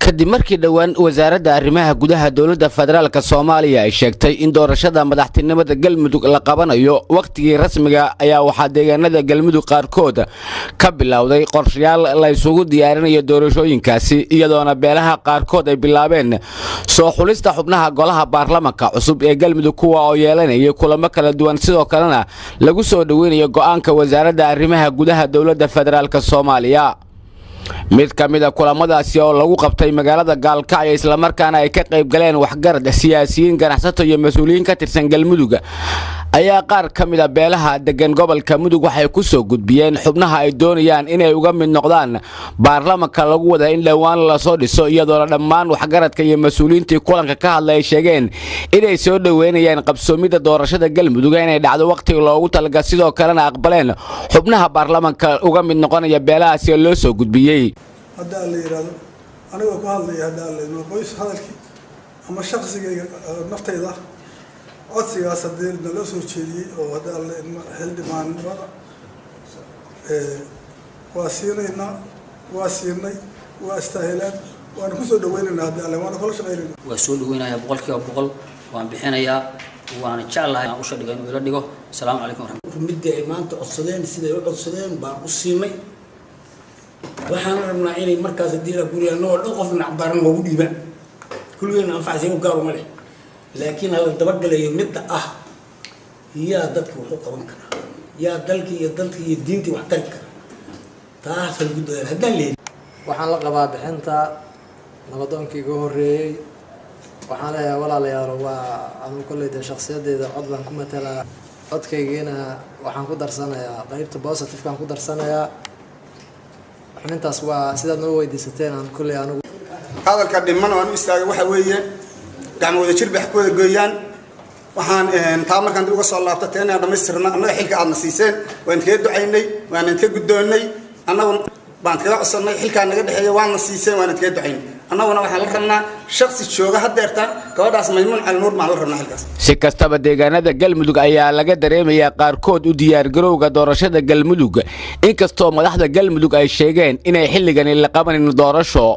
Kadib markii dhowaan Wasaaradda Arrimaha Gudaha Dowladda Federaalka Soomaaliya ay sheegtay in doorashada madaxtinimada Galmudug la qabanayo wakhtigii rasmiga, ayaa waxaa deegaanada Galmudug qaarkood ka bilowday qorshayaal la isugu diyaarinayo doorashooyinkaasi, iyadoona beelaha qaarkood ay bilaabeen soo xulista xubnaha golaha baarlamanka cusub ee Galmudug, kuwa oo yeelanaya kulamo kala duwan, sidoo kalena lagu soo dhoweynayo go'aanka Wasaaradda Arrimaha Gudaha Dowladda Federaalka Soomaaliya. Mid ka mid a kulamadaasi oo lagu qabtay magaalada Gaalkacyo, islamarkaana ay ka qayb galeen waxgarad, siyaasiyiin, ganacsato iyo mas-uuliyiin ka tirsan Galmudug, ayaa qaar ka mid a beelaha degan gobolka Mudug waxay ku soo gudbiyeen xubnaha ay doonayaan inay uga mid noqdaan baarlamanka lagu wada in dhowaan lasoo dhiso, iyadoona dhammaan waxgaradka iyo mas-uuliyiintii kulanka ka hadlay ay sheegeen inay soo dhoweynayaan qabsoomidda doorashada Galmudug inay dhacdo wakhtiga loogu talaga, sidoo kalena aqbaleen xubnaha baarlamanka uga mid noqonaya beelahaasi oo loo soo gudbiyey. Hadda alla yidhaahdo, anigoo ku hadlaya, hadda alla idmo, qoys hadalkii ama shaqsigayga, naftayda, codsigaas haddii naloo soo jeediyey oo hadda alla idmo xildhibaannimada waa siinaynaa, waa siinay, waa istaahilaan, waana kusoo dhaweynaynaa hadda alle, waana kula shaqeynayna. Waa soo dhaweynayaa 100%, waan bixinayaa, waana jeclahay aan usha dhigo inuu ila dhigo. Asalaamu calaykum waraxmat. Midii ay maanta codsadeen, siday u codsadeen baan u siinay. Waxaan rabnaa inay markaas haddii la guriya annagoo dhan qofna cabaaran noogu dhiibaan, kulligeena anfacsiga gaar uma leh, laakiin hala dabagalayo midda ah yaa dadka wax u qaban karaa, yaa dalkii iyo dalkii iyo diintii wax tari kara. Taas lagu dadaal haddaan lehelin. Waxaan la qabaa bixinta nabadoonkii iga horreeyey. Waxaan leeyahay, walaalayaal, waa anugu kolley dee shakhsiyadeyda cod baan ku matalaa, codkaygiina waxaan ku darsanayaa qeybta positive-kaan ku darsanayaa xubintaas. Waa sidaad noo weydiisateen aan kolley anigu. Hadalka dhiman oo aan u istaagay waxa weeye, gacmo wada jir bay wax ku wada gooyaan. Waxaan taa markaan dib uga soo laabta teen inaan dhamaystirna annaga xilka aadna siiseen, waan idinkaga ducaynay, waan idinka guddoonnay. Annagu baan kaga codsannay xilkaa naga dhexeeya, waadna siiseen, waan idinkaga ducaynay. Annaguna waxaan la rabnaa shaksi jooga haddeerta, gabadhaas Maymuun Cali Nuur baan la rabnaa xilkaas. Si kastaba, deegaanada Galmudug ayaa laga dareemayaa qaarkood u diyaargarowga doorashada Galmudug, inkastoo madaxda Galmudug ay sheegeen inay xilligani la qabanin doorasho.